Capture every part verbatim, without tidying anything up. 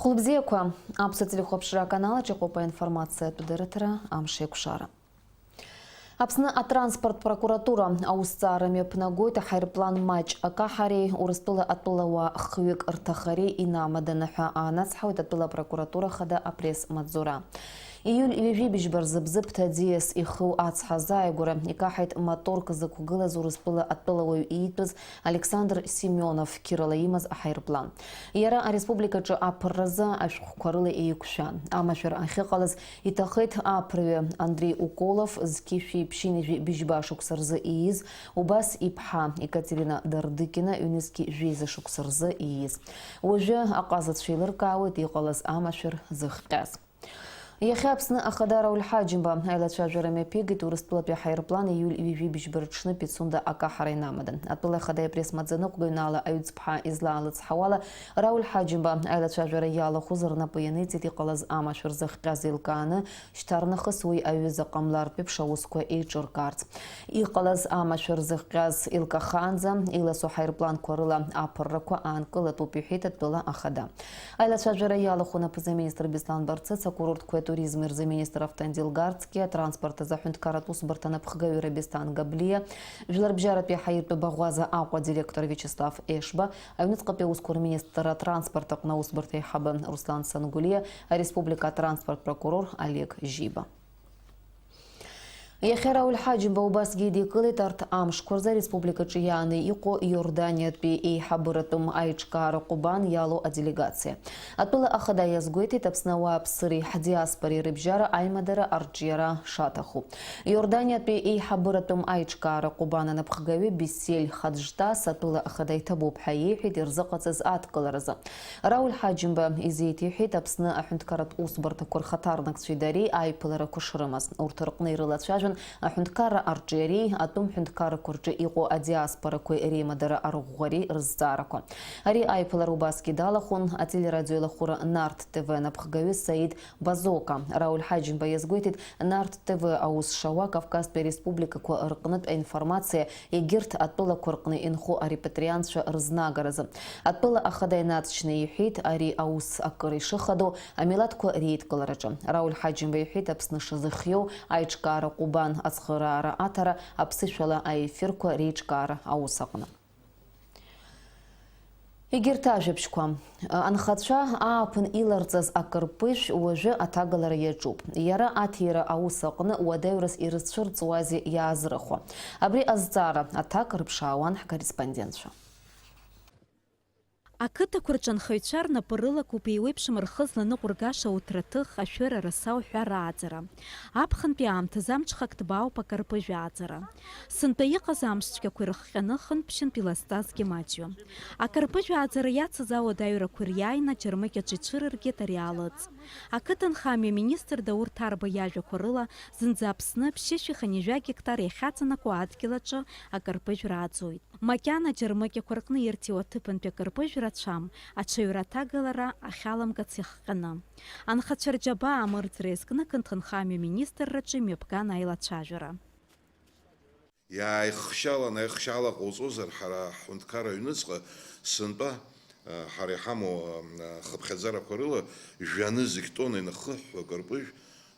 Хәылбзиақәа, аԥсуа телехәаԥшра аканал аҿы иҟоуп аинформациатә дырраҭара «Амшеикәшара». Аԥсны атранспорт прокуратура аусҭҵаара мҩаԥнагоит аҳаирплан маҷ акаҳареи Урыстәыла атәылауаа хҩык рҭахареи инамаданы ҳәа аанацҳауеит атәыла апрокуратура хада апресс-маҵзура. Ииуль ҩажәи быжьба рзы Бзыԥҭа аӡиас иху ацҳа азааигәара икаҳаит моторк зықәгылаз Урыстәыла атәылауаҩ иитәыз Александр Семенов қьырала имаз аҳаирплан. Иара ареспубликаҿы аԥырразы ашәҟәқәа рыла еиқәшәан. Амашәыр ахьыҟалаз иҭахеит аԥырҩы Андреи Уколов зқьышәи ԥшьынҩажәи быжьба шықәса рзы ииз, убас иԥҳа Екатерина Дардыкина ҩнызқьи жәеиза шықәса рзы ииз. Уажәы аҟазацәа еилыркаауеит иҟалаз амашәыр зыхҟьаз. Иахьа Аԥсны Ахада Рауль Ҳаџьымба аилацәажәара мҩаԥигеит Урыстәылатәи аҳаирплан ииуль ҩажәи быжьба рыҽны Пицунда акаҳара инамадан. Атәыла Ахада ипресс-маӡаныҟәгаҩ Наала Аҩӡԥҳа излаалыцҳауала, Рауль Ҳаџьымба аилацәажәара иалахәыз рнапы ианиҵеит иҟалаз амашәыр зыхҟьаз еилкааны, шьҭарнахыс уи аҩыза ҟамлартә еиԥш аусқәа еиҿыркаарц. Иҟалаз амашәыр зыхҟьаз еилкахаанӡа, иласу ҳаирпланқәа рыла аԥыррақәа аанкылатәуп, иҳәеит атәыла ахада. Аилацәажәара иалахәын аԥыза-министр Беслан Барцыц, акурортқәеи атуризми рзы министр Автандил Гарцкиа, атранспорт азы аҳәынҭқарратә усбарҭа анапхгаҩы Рабисҭан Габлиа, жәларбжьаратәи аҳаиртәы Баӷәаза Аҟәа адиректор Виачеслав Ешба, аҩныҵҟатәи аусқәа рминистр атранспорт аҟны аусбарҭа аиҳабы Руслан Сангулиа, ареспублика атранспорт прокурор Олег Жиба. Иахьа Рауль Ҳаџьымба убасгьы идикылеит арҭ амшқәа рзы ареспубликаҿы иааны иҟоу Иорданиатәи еиҳабыратәым аиҿкаара Ҟәбан иалоу аделегациа. Атәыла ахада иазгәеиҭеит Аԥсны ауааԥсыреи ҳдиаспореи рыбжьара аимадара арҿиара шаҭаху. Иорданиатәи еиҳабыратәым аиҿкаара Ҟәбан анапхгаҩы Бесель Хаджтас атәыла ахада иҭабуп ҳәа иеиҳәеит ирзыҟаҵаз адкыларазы. Рауль Ҳаџьымба изеиҭеиҳәеит Аԥсны аҳәынҭқарратә усбарҭақәа рхаҭарнакцәеи дареи аиԥыларақәа шрымаз. Урҭ рҟны ирылацәажәон аҳәынҭқарра арҿиареи атәым ҳәынҭқаррақәа рҿы иҟоу адиаспорақәеи реимадара арӷәӷәареи рызҵаарақәа. Ари аиԥылара убасгьы далахәын ателерадиоилахәыра Нарт Т В анапхгаҩы Саид Базока. Рауль Ҳаџьымба иазгәеиҭеит, Нарт Т В аус шауа Кавказтәи ареспубликақәа рҟнытә аинформациа егьырҭ атәылақәа рҟны инхо арепатриантцәа рызнагаразы. Атәыла ахада инаҵшьны иҳәеит, ари аус акыр ишыхадоу амилаҭқәа реидкылараҿы. Рауль Ҳаџьымба иҳәеит, Аԥсны шазыхиоу аиҿкаара Ҟәбан ацхыраара аҭара аԥсышәала аефирқәа реиҿкаара аус аҟны. Егьырҭ ажәабжьқәа. Анхацәа ааԥын иларҵаз акырпыжә уажәы аҭагалара иаҿуп. Иара аҭира аус аҟны уадаҩрас ирызцәырҵуазеи иаазрыхуа? Абри азҵаара аҭак рыԥшаауан ҳкорреспондентцәа. Ақыҭақәа рҿы анхаҩцәа рнапы рылакуп еиуеиԥшым рхы зланыҟәыргаша ауҭраҭых, ашәыра, арасау ҳәа рааӡара. Аԥхынтәи аамҭазы амҽхак ҭбаауп акарпыжә ааӡара. Сынтәа иҟаз амш цәгьақәа ирыхҟьаны хынтә-ԥшьынтә иласҵазгьы маҷҩым. Акарпыжә ааӡара иацыз ауадаҩрақәа ириааины аџьармыкьаҿ ицәырыргеит ари аалыҵ. Ақыҭанхамҩа министр Даур Ҭарба иажәақәа рыла, зынӡа Аԥсны ԥшьышәи хынҩажәа гектар иахьаҵанакуа адгьыл аҿы акарпыжә рааӡоит. Макьана аџьармыкьақәа рҟны ирҭиуа аҭыԥантәи акарпыжә рацәам, аҽаҩра аҭагалара ахьаламгац иахҟьаны. Анхацәа рџьабаа амырӡра иазкны ақыҭанхамҩа министрраҿы имҩаԥган аилацәажәара. Иааихшьалан, аихшьала ҟауҵозар, ҳара ҳҳәынҭқарра аҩныҵҟа сынтәа, а, ҳара иҳамоу, а, хыԥхьаӡарақәа рыла, жәаны зегь тонна инахыҳәҳәо акарпыжә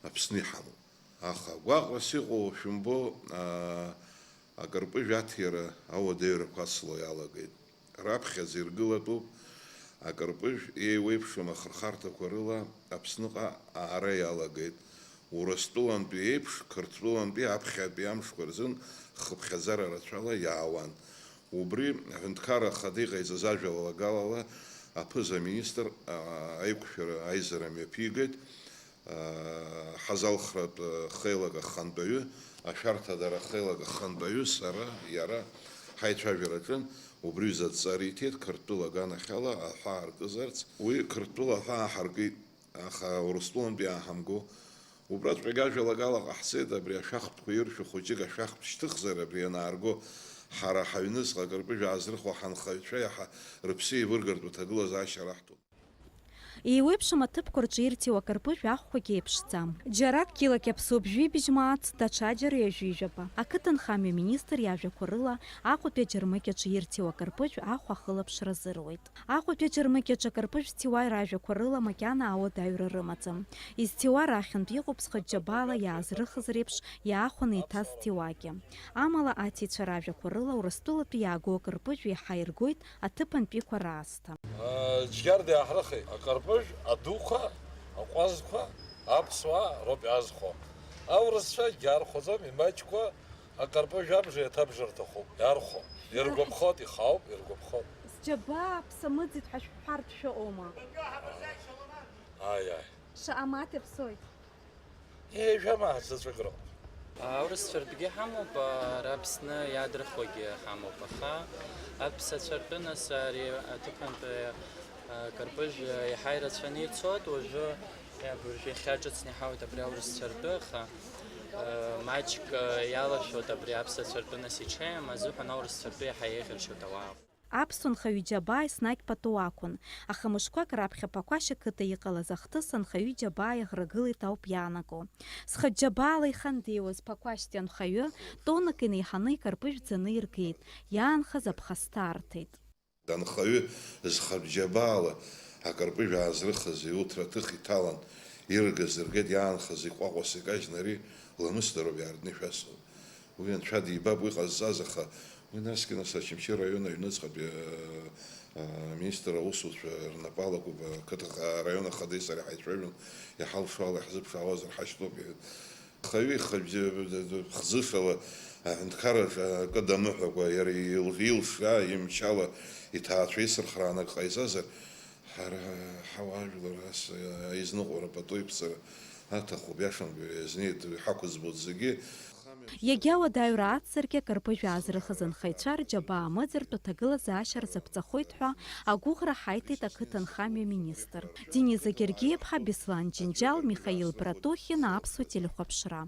Аԥсны иҳамоуп. Аха гәаҟрас иҟоу шәымбо, а, акарпыжә аҭира ауадаҩрақәа ацло иалагеит. Раԥхьаӡа иргылатәуп акарпыжә еиуеиԥшым ахырхарҭақәа рыла Аԥсныҟа аара иалагеит. Урыстәылантәи еиԥш, Қырҭтәылантәи аԥхьатәи амшқәа рзын хыԥхьаӡара рацәала иаауан. Убри аҳәынҭқарра ахада иҟаиҵаз ажәалагалала аԥыза-министр, аа, аиқәшәара аизара мҩаԥигеит. Ҳазалхратә хеилак ахантәаҩы, ашәарҭадара хеилак ахантәаҩы сара, иара ҳаицәажәара аҿын, убри ҩыза адҵа риҭеит, Қырҭтәыла аганахьала аҳәаа аркызарц. Уи Қырҭтәыла аҳәаа ҳаркит, аха Урыстәылантәи иааҳамго. Убраҵәҟьагьы ажәалагала ҟаҳҵеит, абри ашәахтәқәа иршәу хәыҷык ашәахтә шьҭыхзар, абри ианаарго, ҳара ҳаҩныҵҟа акырпыжә аазрыхуа ҳанхаҩцәа иаҳа рыԥсы еивыргартә аҭагылазаашьа раҳҭон. Еиуеиԥшым аҭыԥқәа рҿы ирҭиуа акарпыжә ахәқәагьы еиԥшӡам. Џьарак қьылак иаԥсоуп жәибжь мааҭ, даҽаџьара ҩажәи жәаба. Ақыҭанхамҩа министр иажәақәа рыла, Аҟәатәи аџьармыкьаҿы ирҭиуа акарпыжә ахә ахылаԥшра азыруеит. Аҟәатәи аџьармыкьаҿы акарпыжә зҭиуа ражәақәа рыла макьана ауадаҩра рымаӡам. Изҭиуа рахьынтә иҟоуп зхыџьџьабаала иаазрыхыз реиԥш иаахәаны иҭаз зҭиуагьы. Амала аҭиҩцәа ражәақәа рыла Урыстәылатәи иаагоу акарпыжә еиҳа иргоит аҭыԥантәиқәа раасҭа. Џьгьарда иааҳрыхеит. Акарпыжә адуқәа, аҟәазқәа аԥсуаа роуп иаазхәо. Аурысцәа иаархәаӡом, имаҷқәа акарпыжә абжа иаҭабжар рҭахуп, иаархәо. Иргәаԥхоит, ихаауп, иргәаԥхоит. Зџьабаа ԥса мыӡит ҳәа шәҳәартә шәыҟоума? Ааи, ааи. Шаҟа мааҭ иаԥсоит. Ежәа мааҭ заҵәык роуп. Аурысцәа ртәгьы ҳамоуп, ара Аԥсны иаадырхуагьы ҳамоуп, аха аԥсацәа ртәы, нас, ари аҭыԥантәи акарпыжә иаҳа ирацәаны ицоит, уажәы, абыржәы иахьа ҿыцны иҳауеит абри аурысцәа ртәы, аха, э, маҷк, э, иалашәоит абри аԥсацәа ртәы, нас иҽеим азыҳәан аурысцәа ртәы иаҳа еиӷьаршьоит ауаа. Аԥсуа нхаҩы џьабаа еснагь пату ақәын, аха мышқәак раԥхьа Ԥақәашь ақыҭа иҟалаз ахҭыс анхаҩы џьабаа иаӷрагылеит ауп иаанаго. Зхыџьџьабаала ихандеиуаз Ԥақәашьтәи анхаҩы тоннак инеиҳаны икарпыжә ӡаны иргеит, иаанхаз аԥхасҭа арҭеит. Анхаҩы зхыџьџьабаала акарпыжә аазрыхыз иуҭра аҭых иҭалан, иргаз ргеит, иаанхаз иҟәаҟәаса икажьны ари ламысдароуп иаартны ишәасҳәо. Уи анцәа дибап уи ҟазҵаз, аха уи насгьы нас Очамчы араион аҩныҵҟатәи, а, а, аминистр аусуцәа рнапы алакуп, ақыҭа, араион ахадеи сареи ҳаицәажәон, иҳалшо ала иаҳзыԥшаауазар ҳашьҭоуп, иҳәеит. Нхаҩы ихы хӡышала аҳәынҭқарраҿы акы дамыҳәакәа, иара ил-, илшра, имчала иҭаацәа исырхрааны акы ҟаиҵазар, ҳара ҳауаажәлар ас аизныҟәара пату иқәҵара аҭахуп, иашамкәа иазнеит, иҳақәыӡбоит зегьы. Иагьа уадаҩра ацзаргьы, акарпыжә аазрыхыз анхаҩцәа рџьабаа амыӡыртә аҭагылазаашьа рзаԥҵахоит ҳәа агәыӷра ҳаиҭеит ақыҭанхамҩа министр. Дениза Гергиеԥҳа, Беслан Џьынџьал, Михаил Братухин, Аԥсуа телехәаԥшра.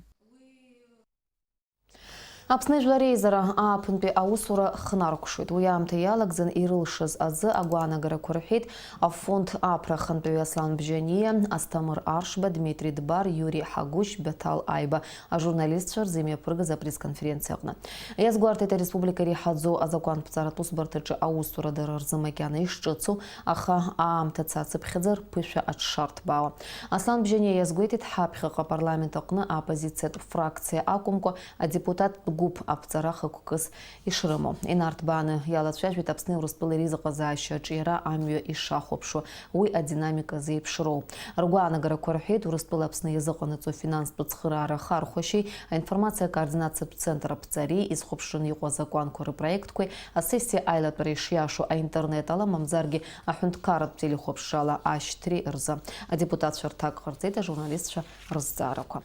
Аԥсны Жәлар Реизара ааԥынтәи аусура хнаркәшоит. Уи аамҭа иалагӡан ирылшаз азы агәаанагарақәа рҳәеит афонд Аԥра ахантәаҩы Аслан Бжьаниа, Асҭамыр Аршба, Дмитри Дбар, Иури Ҳагәышь, Баҭал Аиба ажурналистцәа рзы имҩаԥыргаз апресс-конференциа аҟны. Иазгәарҭеит ареспублика иреиҳаӡоу азакәанԥҵаратә усбарҭаҿы аусура дара рзы макьана ишҿыцу, аха аамҭа цацыԥхьаӡа рԥышәа аҽшарҭбаауа. Аслан Бжьаниа иазгәеиҭеит, ҳаԥхьаҟа апарламент аҟны аоппозициатә фракциа акәымкәа, адепутаттә гәыԥ аԥҵара хықәкыс ишрымоу. Инарҭбааны иалацәажәеит Аԥсни Урыстәылеи ризыҟазаашьа аҿиара амҩа ишахәаԥшуа, уи адинамика зеиԥшроу. Ргәаанагарақәа рҳәеит Урыстәыла Аԥсны иазыҟанаҵо афинанстә цхыраара ахархәашьеи аинформациа акоординациатә центр аԥҵареи изхәаԥшраны иҟоу азакәанқәа рыпроектқәеи асессиа аилатәара ишиашоу аинтернет ала, мамзаргьы аҳәынҭқарратә телехәаԥшрала ашьҭреи рзы. Адепутатцәа рҭак ҟарҵеит ажурналистцәа рызҵаарақәа.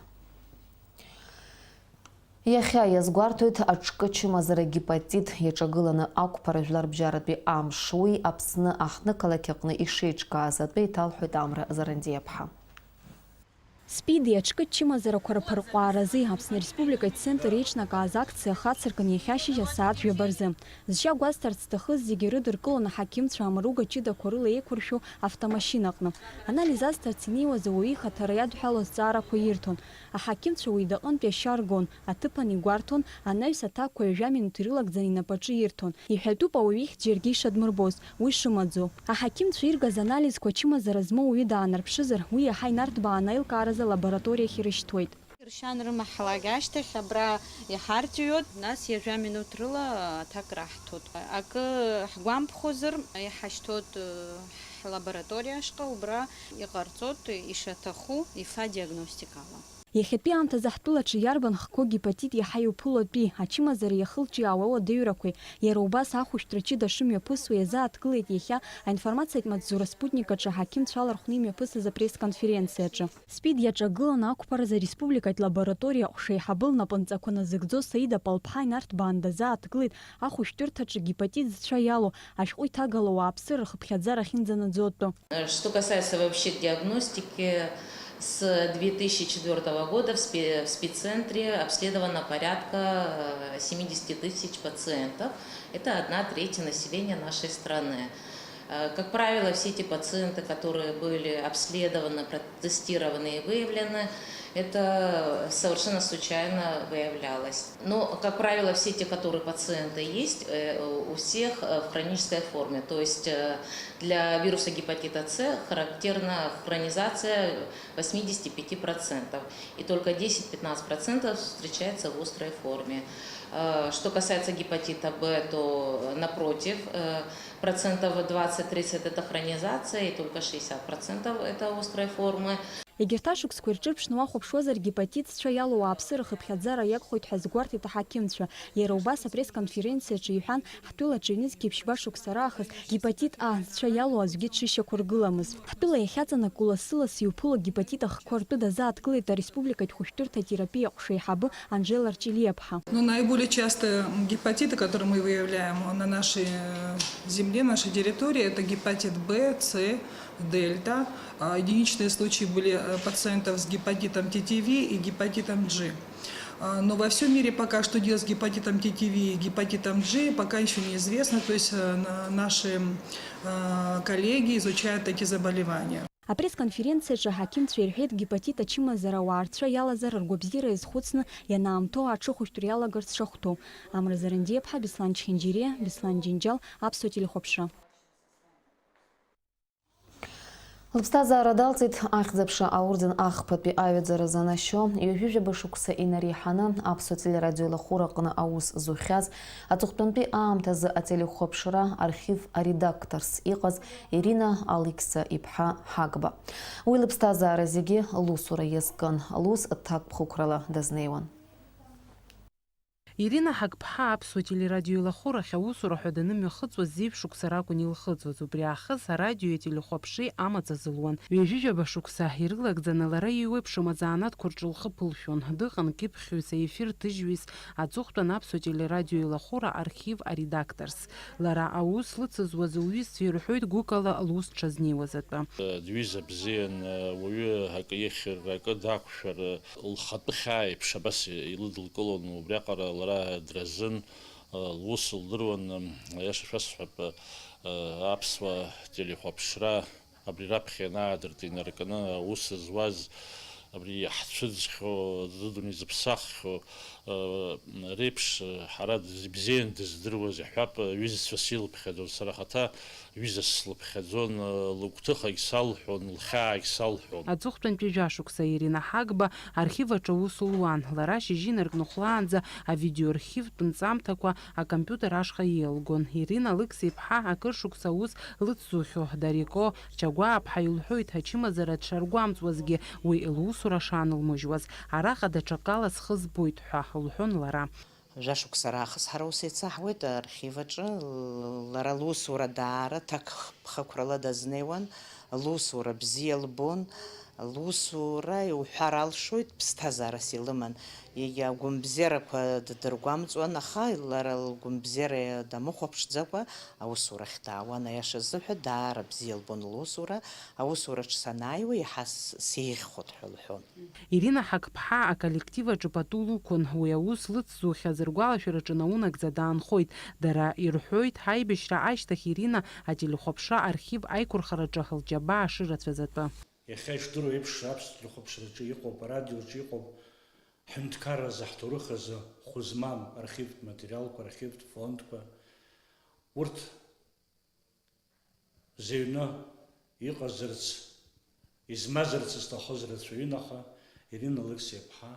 Иахьа иазгәарҭоит аҿкы чымазара гепатит иаҿагыланы ақәԥара жәларбжьаратәи амш. Уи Аԥсны аҳҭнықалақь аҟны ишеиҿкааз атәы иҭалҳәоит Амра Зарандиаԥҳа. СПИД-и аҿкы чымазарақәа рԥырҟәааразы Аԥсны Республикатә Центр еиҿнакааз акциа хацыркын иахьа ашьыжь асааҭ жәаба рзы. Зшьа гәазҭарц зҭахыз зегьы рыдыркылон аҳақьымцәа амаруга ҷыдақәа рыла еиқәыршәу автомашьынаҟны. Анализ азҭарц инеиуаз ауаҩы ихаҭара иадҳәалоу азҵаарақәа ирҭон. Аҳақьымцәа уи идаҟынтәи ашьа ргон, аҭыԥан игәарҭон, анаҩс аҭакқәа ҩажәа минуҭ ирылагӡаны инапаҿы ирҭон. Иҳәатәуп ауаҩы ихьӡ џьаргьы ишадмырбоз, уи шымаӡоу. Аҳақьымцәа иргаз анализқәа чымазара змоу уаҩы даанарԥшызар, уи иаҳа инарҭбааны аилкааразы алабораториахь ирышьҭуеит. Иршьан рымаҳалак ашьҭахь абра иҳарҵәиуеит, нас ҩажәа минуҭ рыла аҭак раҳҭоит. Акы ҳгәамԥхозар, иҳашьҭоит, э, ҳлабораториа ашҟа, убра иҟарҵоит ишаҭаху ифа диагностикала. Иахьатәи аамҭазы ҳтәылаҿы иарбан хкқәоу гепатит иаҳа иуԥыло атәи, ачымазара иахылҿиаауа ауадаҩрақәеи, иара убас ахәышәтәра ҷыда шымҩаԥысуа иазааҭгылеит иахьа аинформациатә маҵзура Спутник аҿы аҳақьымцәа алархәны имҩаԥысыз апресс-конференциаҿы. СПИД иаҿагыланы ақәԥаразы ареспубликатә лабораториа ҟәша еиҳабы лнапынҵақәа назыгӡо Саида Палԥҳа инарҭбааны дазааҭгылеит ахәышәтәырҭаҿы гепатит зцәа иалоу ашәҟәы иҭагало ауааԥсыра рхыԥхьаӡара ахьынӡанаӡо атәы. Что касается вообще диагностики, с две тысячи четвёртого года в спе-, в спеццентре обследовано порядка, э, семидесяти тысяч пациентов. Это одна треть населения нашей страны. Э, Как правило, все эти пациенты, которые были обследованы, протестированы и выявлены, это совершенно случайно выявлялось. Но, как правило, все те, которые пациенты есть, э, у всех э, в хронической форме. То есть э, для вируса гепатита С характерна хронизация восьмидесяти пяти процентов, и только десять-пятнадцать процентов встречается в острой форме. Э, Что касается гепатита Б, то напротив, э, процентов двадцать-тридцать это хронизация, и только шестьдесят процентов это острой формы. Егьырҭ ашықәсқәа ирҿырԥшны уахәаԥшуазар, гепатит С иалоу ауааԥсыра хыԥхьаӡара иагхоит ҳәа азгәарҭеит аҳақьымцәа. Иара убас апресс-конференциаҿы иҳәан, ҳтәылаҿы ҩнызқьи ԥшьба шықәса раахыс гепатит А С иалоу аӡәгьы дшышьақәыргыламыз. Ҳтәыла иахьаҵанакуа лассы-лассы иуԥыло гепатит ахқәа ртәы дазааҭгылеит ареспубликатә хәышәтәырҭа атерапиа ҟәша аиҳабы Анжела Арчелиаԥҳа. Ну, наиболее частые гепатиты, которые мы выявляем на нашей э, земле, нашей территории, это гепатит Б, С, дельта. А, Единичные случаи были э, пациентов с гепатитом Т Т В и гепатитом G. А, Но во всем мире пока что делать с гепатитом Т Т В и гепатитом G пока еще неизвестно. То есть э, на- наши э, коллеги изучают эти заболевания. Апресс-конференциаҿы аҳақьымцәа ирҳәеит, гепатит ачымазара ауаа рцәа иалазар ргәабзиара иазхәыцны ианаамҭоу аҽыхәышәтәра иалагарц шахәҭоу. Амра Зарандиаԥҳа, Беслан Чхинџьириа, Беслан Џьынџьал, Аԥсуа телехәаԥшра. Лыԥсҭазаара далҵит ахьӡ-аԥша аорден ахԥатәи аҩаӡара занашьо, ҩажәижәаба шықәса инареиҳаны Аԥсуа телерадиоилахәыра аҟны аус зухьаз, аҵыхәтәантәи аамҭазы ателехәаԥшра архив аредакторс иҟаз Ирина Алықьса иԥҳа Ҳагба. Уи лыԥсҭазаара зегьы лусура иазкын, лус ҭакԥхықәрала дазнеиуан. Ирина Ҳагԥҳа Аԥсуа телерадиоилахәырахь аусура ҳәа данымҩахыҵуаз зеижә шықәса ракәын илхыҵуаз, убри аахыс арадиои ателехәаԥшреи амаҵ азылуан. Ҩажәижәаба шықәса ирылагӡаны лара иеиуеиԥшым азанааҭқәа рҿы лхы ԥылшәон. Дыҟан кьыԥхьҩыс, аефир ҭыжьҩыс, аҵыхәтәан Аԥсуа телерадиоилахәыра архив аредакторс. Лара аус лыцызуаз лҩызцәа ирҳәоит гәыкала лус дшазнеиуаз атәы. Дҩыза бзиан, уаҩы акы ихьыр, акы дақәшәар, лхатәы хьаа еиԥш абас илыдылкылон, убриаҟара лара дразын, лус лдыруан, аиаша шәасҳәап, аԥсуа телехәаԥшра абри раԥхьа ианаадырт инаркны аус зуаз, абри иаҳцәыӡхьоу, зыдунеи зыԥсаххьоу, реиԥш, ҳара ибзиан дыздыруаз иаҳҳәап, ҩызцәас илыԥхьаӡон, сара ахаҭа ҩызас слыԥхьаӡон, лыгәҭыхагь салҳәон, лхьаагь салҳәон. Аҵыхәтәантәи жәашықәса Ирина Ҳагба архив аҿы аус луан. Лара шьыжьы инаркны хәлаанӡа авидеоархивтә нҵамҭақәа акомпиутер ашҟа иалгон. Ирина Алықьса-иԥҳа акыр шықәса аус лыцзухьоу Дарико Чагәааԥҳа илҳәоит, ачымазара дшаргәамҵуазгьы уи лусура шаанылмыжьуаз. Араҟа даҽакала схы збоит ҳәа лҳәон лара. Жәа-шықәса раахыс ҳара ус еицаҳуеит архив аҿы. Лара лусура даара ҭакԥхықәрала дазнеиуан, лусура бзиа лбон, лусура иуҳәар алшоит, ԥсҭазаарас илыман. Егьа агәынбзиарақәа ддыргәамҵуан, аха лара лгәынбзиара дамыхәаԥшӡакәа аусурахь даауан, аиаша азыҳәа даара бзиа лбон лусура, аусураҿ санааиуа иаҳа с- сеиӷьхоит ҳәа лҳәон. Ирина Ҳагԥҳа аколлектив аҿы пату лықәын. Уи аус лыцзухьаз ргәалашәараҿы наунагӡа даанхоит. Дара ирҳәоит, ҳаибашьра ашьҭахь Ирина ателехәаԥшра архив аиқәырхараҿы лџьабаа шырацәаз атәы. Иахьа ишдыру еиԥш, аԥсуа телехәаԥшраҿы иҟоуп, арадиоҿы иҟоуп, ҳҳәынҭқарразы, ҳҭоурых азы хәы змам архивтә материалқәа, архивтә фондқәа, урҭ зыҩны иҟазарц, измазарц зҭахыз рацәаҩын, аха Ирина Алықьса-иԥҳа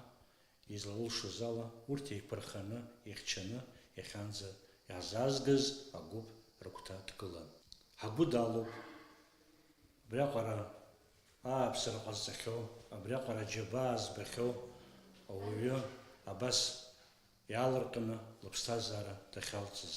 излалылшоз ала, урҭ еиқәырханы, ихьчаны, иахьанӡа иаҳзаазгаз агәыԥ рыгәҭа дгылан. Ҳагәы далоуп абриаҟара ааԥсара ҟазҵахьоу, абриаҟара аџьабаа збахьоу ауаҩы абас иаалырҟьаны лыԥсҭазаара дахьалҵыз.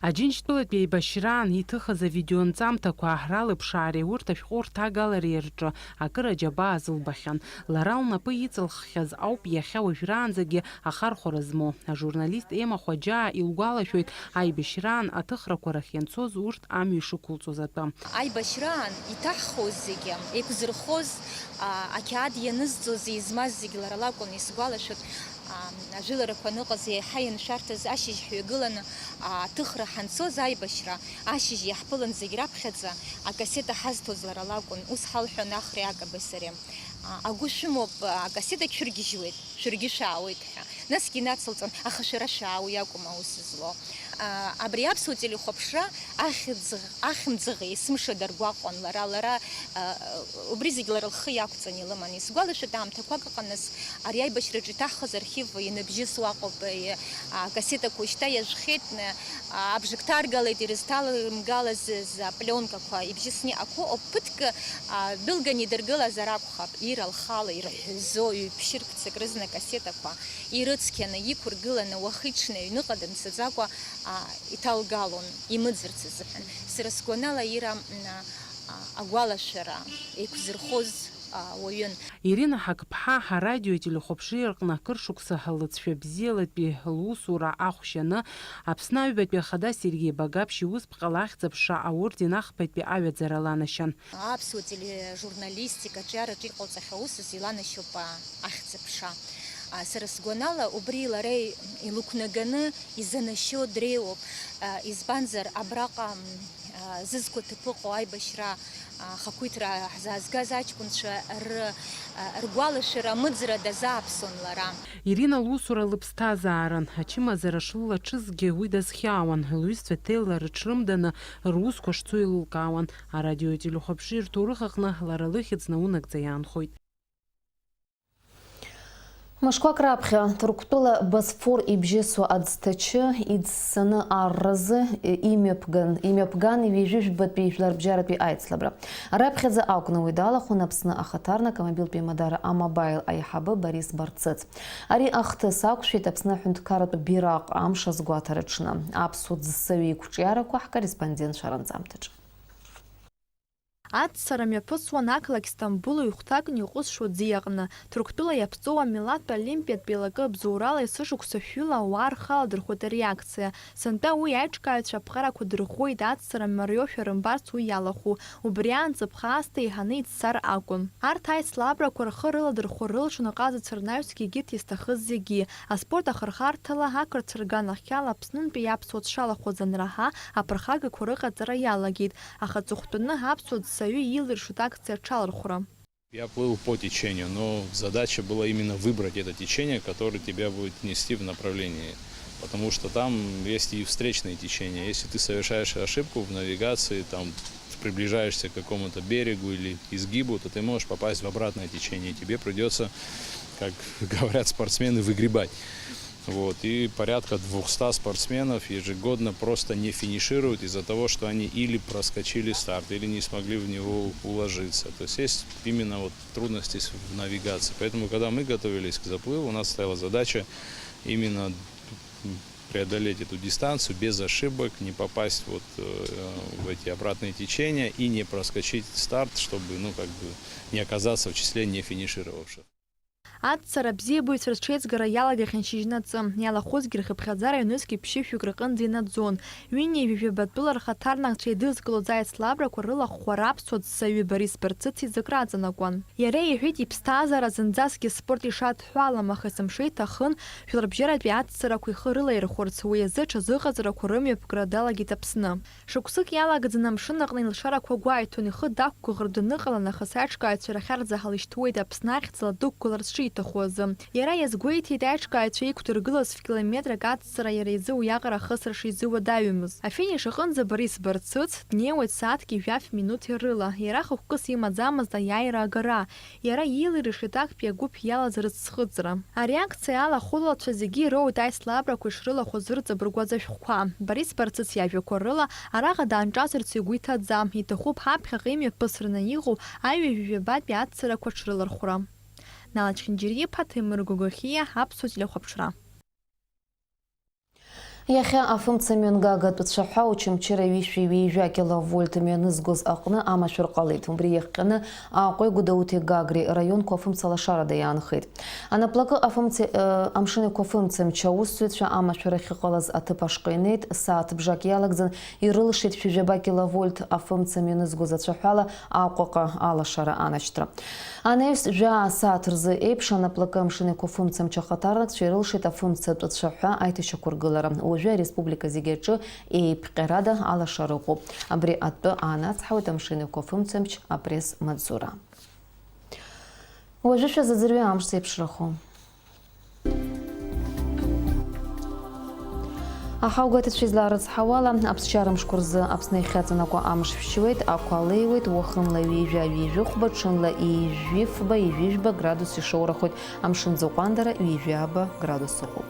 Аџьынџьтәылатәи аибашьраан иҭыхыз авидеонҵамҭақәа ралыԥшаареи урҭ ашәҟәы рҭагалареи рҿы акыр аџьабаа зылбахьан. Лара лнапы иҵылххьаз ауп иахьа уажәраанӡагьы ахархәара змоу. Ажурналист Ема Хәаџьаа илгәалашәоит, аибашьраан аҭыхрақәа рахь ианцоз урҭ амҩа ишықәылҵоз атәы. Аибашьраан иҭаҳхуаз зегьы, еиқәзырхоз, а, ақьаад ианызҵоз, измаз зегьы лара лакәын, исгәалашәоит. Ам, ажәыларақәа аныҟаз еиҳа ианшәарҭаз ашьыжь ҳҩагыланы, а, аҭыхра ҳанцоз аибашьра, ашьыжь иаҳԥылан зегь раԥхьаӡа, акассета ҳазҭоз лара лакәын, ус ҳалҳәон Ахреи Акабеи сареи. А, агәы шәымоуп, а, акассетагь шәыргьежьуеит, шәаргьы шәаауеит ҳәа. Насгьы инацылҵон, аха шәара шәаау, иакәым аус злоу. А, абри аԥсуа телехәаԥшра ахьӡ-, ахьымӡӷ есымша даргәаҟуан лара, лара, а, убри зегь лара лхы иақәҵан илыман. Исгәалашәоит аамҭақәак ыҟан, нас ари аибашьраҿы иҭаҳхыз архив иныбжьыс уаҟоуп, и, а, акассетақәа шьҭа иажәхьеит, н-, а, абжак ҭаргалеит, ирызҭалымгалаз за пленкақәа ибжьысны иҟақәоу, ԥыҭк, а, дәылган идыргылазар акәхап, ира лхала ирҳәазо, ҩ-ԥшьырк ццак рызна акассетақәа ирыцқьаны, иқәыргыланы, уахи-ҽни аҩныҟа дымцаӡакәа, а, иҭалгалон, имыӡырц азыҳәан. Сара сгәанала, ира, м, а, агәалашәара еиқәзырхоз, а, уаҩын. Ирина Ҳақԥҳа арадиои ателехәаԥшреи рҟны акыр шықәса лыҵшәа бзиалатәи лусура ахәшьаны, Аԥсны аҩбатәи ахада Сергеи Багаԥшь иусԥҟала ахьӡ-аԥша аорден ахԥатәи аҩаӡара ланашьан. Аԥсуа тележурналистика аҿиараҿы иҟалҵахьоу усыз иланашьоуп, а, ахьӡ-аԥша. А, сара сгәанала, убри лара илықәнаганы изанашьо дреиуоуп, а, избанзар, абраҟа, м, а, зызқәа ҭыԥ ыҟоу аибашьра, а, ахақәиҭра ҳзаазгаз аҷкәынцәа ры-, а, ргәалашәара амыӡра дазааԥсон лара. Ирина лусура лыԥсҭазаарын. Ачымазара шлылаҽызгьы уи дазхьаауан, лҩызцәа ҭелла рыҽрымданы русқәа шцо еилылкаауан. Арадиои ателехәаԥшреи рҭоурых аҟны лара лыхьӡ наунагӡа иаанхоит. Мышқәак раԥхьа Ҭырқәтәыла Босфор ибжьысуа аӡҭачы иӡсаны арразы имҩаԥган, имҩаԥган ҩажәи жәбатәи жәларбжьаратәи аицлабра. Раԥхьаӡа акәны уи далахәын Аԥсны ахаҭарнак амобилтә еимадара А-Мобаил аиҳабы Борис Барцыц. Ари ахҭыс ақәшәеит Аԥсны аҳәынҭқарратә бираҟ амш азгәаҭараҿны. Аԥсуа ӡсаҩы иқәҿиарақәа ҳкорреспондентцәа ранҵамҭаҿы. Аццара мҩаԥысуан ақалақь Сҭамбул ҩ-хәҭакны иҟәызшоу ӡиаҟны. Ҭырқәтәыла иаԥҵоу амилаҭтә олимпиатә еилакы абзоурала есышықәса шәҩыла ауаа рхы аладырхәит ари акциа. Сынтәа уи аиҿкааҩцәа аԥҟарақәа дырӷәӷәеит, аццара мариошәа рымбарц уи иалахәу. Убри аан ҵыԥх аасҭа еиҳаны иццар акәын. Арҭ аицлабрақәа рхы рыладырхәыр рылшон аҟазацәа рнаҩсгьы егьырҭ изҭахыз зегьы. Аспорт ахырхарҭала, ақырҭцәа рганахьала Аԥснынтәи аԥсуа дшалахәыз анраҳа, аԥырхагақәа рыҟаҵара иалагеит. Аха аҵыхәтәаны аԥсуа ӡсаҩы иилыршоит акциа аҽалархәра. Я плыл по течению, но задача была именно выбрать это течение, которое тебя будет нести в направлении. Потому что там есть и встречные течения. Если ты совершаешь ошибку в навигации, там, приближаешься к какому-то берегу или изгибу, то ты можешь попасть в обратное течение. Тебе придется, как говорят спортсмены, выгребать. Вот, и порядка двухсот спортсменов ежегодно просто не финишируют из-за того, что они или проскочили старт, или не смогли в него уложиться. То есть есть именно вот трудности с, в навигации. Поэтому, когда мы готовились к заплыву, у нас стояла задача именно преодолеть эту дистанцию без ошибок, не попасть вот, э, в эти обратные течения и не проскочить старт, чтобы, ну, как бы, не оказаться в числе не финишировавших. Аццара абзиабаҩцәа рҽеизгара иалагахьан шьыжьнаҵы, иалахәызгьы рхыԥхьаӡара ҩнызқьи ԥшьышәҩык рҟынӡа инаӡон. Ҩынҩажәи жәаба тәыла рхаҭарнакцәа еидызкылоз аицлабрақәа рылахәхәа раԥсуа ӡсаҩы Борис Барцыц изы краҵанакуан. Иара иҳәеит, иԥсҭазаара зынӡаскгьы спорт ишадҳәалам, аха есымша иҭахын жәларбжьаратәи аццарақәа ихы рылаирхәырц, уи азы аҽазыҟаҵарақәа рымҩаԥгара далагеит Аԥсны. Шықәсык иалагӡаны амшын аҟны илшарақәа гәаиҭон, ихы дақәгәыӷыртә даныҟала нахыс аиҿкааҩцәа рахьарӡа ҳалышьҭуеит Аԥсны ахьӡала дықәгыларц шиҭаху азы. Иара иазгәеиҭеит, аиҿкааҩцәа иқәдыргылаз ф-километрак аццара иара изы уиаҟара ахысра шизуадаҩымыз. Афиниш аҟынӡа Борис Барцыц днеиуеит сааҭки жәаф минуҭи рыла, иара хықәкыс имаӡамызт аиааира агара, иара иилиршеит актәи агәыԥ иалаз рыцхыҵра. Ари акциа алахәылацәа зегьы ироуеит аицлабрақәа ишрылахәыз рыҵабыргуаз ашәҟәқәа. Борис Барцыц иажәақәа рыла, араҟа даанҿасырц игәы иҭаӡам, иҭахуп ҳаԥхьаҟа имҩаԥысраны иҟоу аҩажәи жәабатәи аццарақәа аҽрылархәра. Нала Чхинџьариа-иԥа, Ҭемыр Гогохиа, Аԥсуа телехәаԥшра. Иахьа афымца мҩангагатә цәаҳәа Очамчыра ҩышәи ҩажәа киловольт мҩанызгоз аҟны амашәыр ҟалеит. Убри иахҟьаны Аҟәеи Гәдоуҭеи Гагреи раионқәа афымца лашарада иаанхеит. Анаплакы афымца, э, амшын еиқәа афымцамч аусзуҩцәа амашәыр ахьыҟалаз аҭыԥ ашҟа инеит, сааҭ бжак иалагӡан ирылшеит шәи жәаба киловольт афымца мҩанызгоз ацәаҳәала Аҟәаҟа алашара анашьҭра. Анаҩс жәаа сааҭ рзы еиԥш анаплакы амшын еиқәа афымцамч ахаҭарнакцәа ирылшеит афымцатә цәаҳәа аиҭашьақәыргылара. Уажәы ареспублика зегьы аҿы еиԥҟьарада алашара ыҟоуп. Абри атәы аанацҳауеит амшын еиқәа афымцамч апресс-маҵзура. Уажәы шәазыӡырҩы амш зеиԥшрахо. Аҳауагәаҭацәа излаарыцҳауала, аԥсшьара мшқәа рзы Аԥсны иахьаҵанакуа амш шәшьуеит, ақәа леиуеит, уахынла ҩажәа, ҩажәихәба, ҽынла ҩажәифба, ҩажәижәба градус ишоурахоит, амшын ӡы ҟәандара ҩажәаба градус ыҟоуп.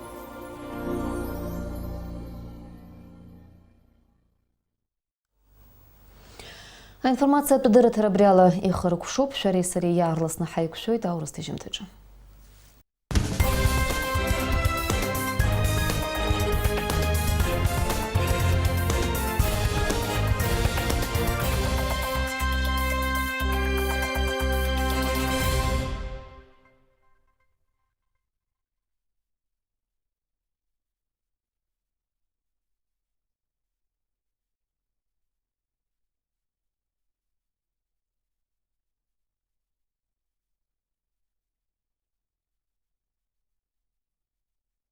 Аинформациатә дырраҭара абри ала ихыркәшоуп, шәареи сареи иаарласны ҳаиқәшәоит аурыс